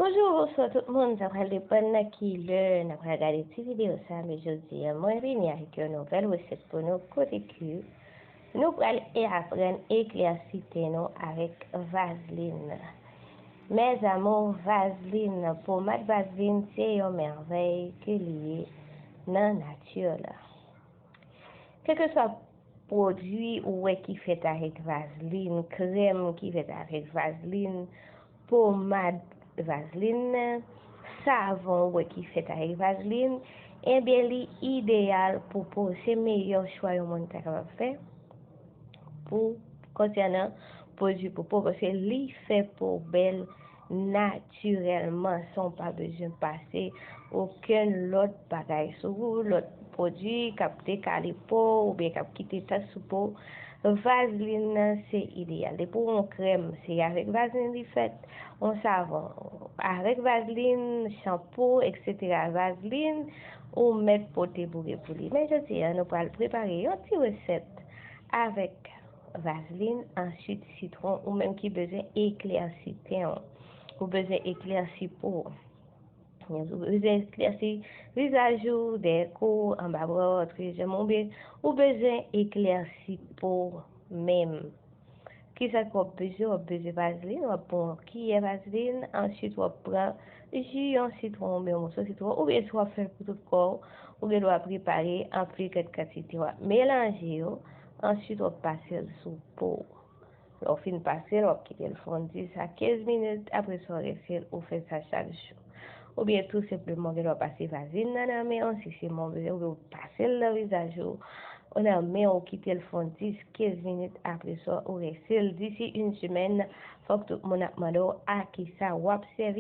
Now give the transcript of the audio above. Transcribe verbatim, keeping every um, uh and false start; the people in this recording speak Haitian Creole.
Bonjou, bonswa tout moun. Sa pral depann nan ki lè n ap pral gade ti videyo sa, men jodi a, mwen vini avèk yon nouvèl resèt pou nou, kote ke nou pral e aprann eklèsi ten nou avèk vazlin. Mes amours, vazlin, pomad vazlin se yon mèvèy ke li ye nan nati la. Kèlkeswa pwodui ou wè ki fèt avèk vazlin, krèm ki fèt avèk vazlin, pomad vazlin, savon ou wè ki fèt avèk vazlin, ebyen li ideyal pou po. Se meyè chwa yon moun ta kapab fè pou konsènan pwodui pou po, paske li fè po bèl natirèlman, san w pa bezwen pase okenn lòt bagay sou ou, lòt pwodui k ap dekale po oubyen k ap kite tach sou po. Vazlin nan se ideyal. Depi w yon krèm, se avèk vazlin li fèt. Yon savon, avèk vazlin, chanpou, etsetera. Vazlin, ou mèt pote boure pou li. Men jodi a, nou pral prepare yon ti resèt avèk vazlin, answit sitwon, ou menm ki bezwen eklèsi ten w, ou bezwen eklèsi po w, ou bezwen eklèsi vizaj ou, dèyè kou, anba bra w, antre janm, oubyen ou bezwen eklèsi po w menm. Kisa ke w ap bezwen? W ap bezwen vazlin, w ap pran yon kiyè vazlin, answit w ap pran ji yon sitwon oubyen yon moso sitwon, oubyen si w ap fè l pou tout kò w, ou gen dwa prepare anpil kantite, w ap melanje yo, answit w ap pase l sou po w. Lè w fin pase l, w ap kite l fon dis a kenz minit, apre sa w rese l, ou fè sa chak jou. Oubyen tou senpleman, w gen dwa pase vazlin nan nan men w, si se men w bezwen, oubyen w pase l nan vizaj ou, ou nan men w, kite l fon dis, kenz minit, apre sa, ou rese l. Disi yon semèn, fòk tout moun ap mande w a kisa w ap sèvi.